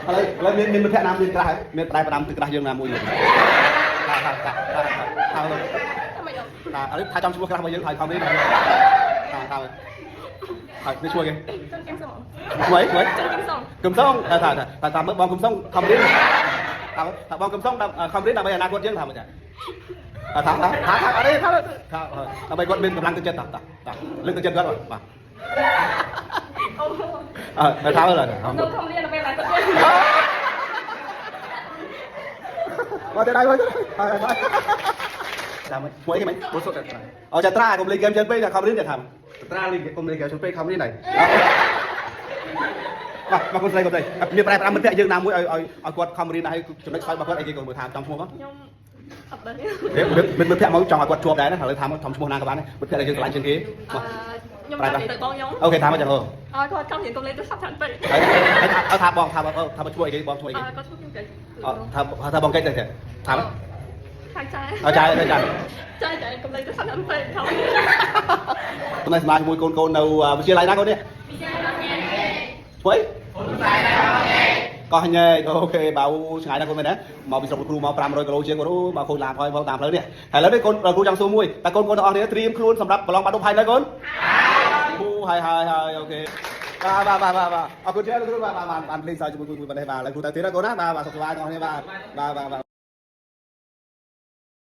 ឥឡូវមានមិត្តភក្តិណាមាន crush មានប្រែផ្ដាំទឹក crush យើងណាមួយថាថាថាថាថា តែមិន ថាឥឡូវថាចំឈ្មោះ crush របស់យើងហើយខំនេះថាថាថាហើយនេះឈ្មោះគេ ចឹងគឹមសុង ឈ្មោះអីឈ្មោះ ចឹងគឹមសុង គឹមសុងថាថាថាថាមើលបងគឹមសុងខំរៀនថាថាបងគឹមសុងខំរៀនដើម្បីអនាគតយើងថាមិនចាថាថាថាថាអត់ទេថាថាដើម្បីគាត់មានកម្លាំងទឹកចិត្តតាតាលើកទឹកចិត្តគាត់បាទ អូ អឺថាឡើយ នៅខំរៀនដើម្បីឡើងគាត់យើង មកទៅដៃមកហើយហើយតាមឈ្មោះអីគេមិញ បុសុតត្រា អូចត្រាកុំលេងហ្គេមច្រើនពេកតែខំរៀនតែថា ត្រាលេងកុំលេងហ្គេមច្រើនពេកខំរៀនហើយ បាទមកគុណស្រីគុណស្រីមានប្រែប្រាំមិត្តភក្តិយើងណាមួយឲ្យឲ្យឲ្យគាត់ខំរៀនឲ្យចំណុចខ្សោយរបស់គាត់អីគេគាត់មើលថាចំឈ្មោះមក ខ្ញុំអត់ដឹង មិត្តភក្តិមកចង់ឲ្យគាត់ជួបដែរណាឥឡូវថាមកចំឈ្មោះណាក៏បានដែរមិត្តភក្តិដែលយើងស្រឡាញ់ជាងគេ អឺខ្ញុំចង់និយាយទៅបងខ្ញុំ OK ថាមកចឹងអូ ឲ្យគាត់ខំរៀនកុំលេងទូរស័ព្ទច្រើនពេក ហើយហើយថាបងថាបងថាឈ្មោះអីគេបងឈ្មោះអីគេ អឺគាត់ឈ្មោះខ្ញុំគេ ថាថាបងកិច្ចទៅថា ខាងចា អើចាចាចា ចាចាកុំលេងទូរស័ព្ទច្រើនពេកខំ តំណែងសមាជាមួយកូនកូននៅវិទ្យាល័យណាកូននេះវិទ្យាល័យឈ្មោះអីកោះញែក OK បើឆ្ងាយណាស់កូនមែនណាមកពីស្រុកគ្រូមក500គីឡូជាងកូនអូមកខូចឡានផងតាមផ្លូវនេះហើយឥឡូវនេះកូនគ្រូចង់សួរមួយតើកូនកូនទាំងអស់គ្នាត្រៀមខ្លួនសម្រាប់ប្រឡងបាក់ឌុបហើយនៅកូនហើយហើយហើយហើយ OK បាទបាទបាទបាទអរគុណច្រើនគ្រូបាទបាទបានលេងសើចជាមួយគ្រូមួយប៉ុណ្ណេះបាទឥឡូវគ្រូទៅទៀតណាកូនណាបាទបាទសុខសប្បាយទាំងអស់គ្នាបាទបាទបាទ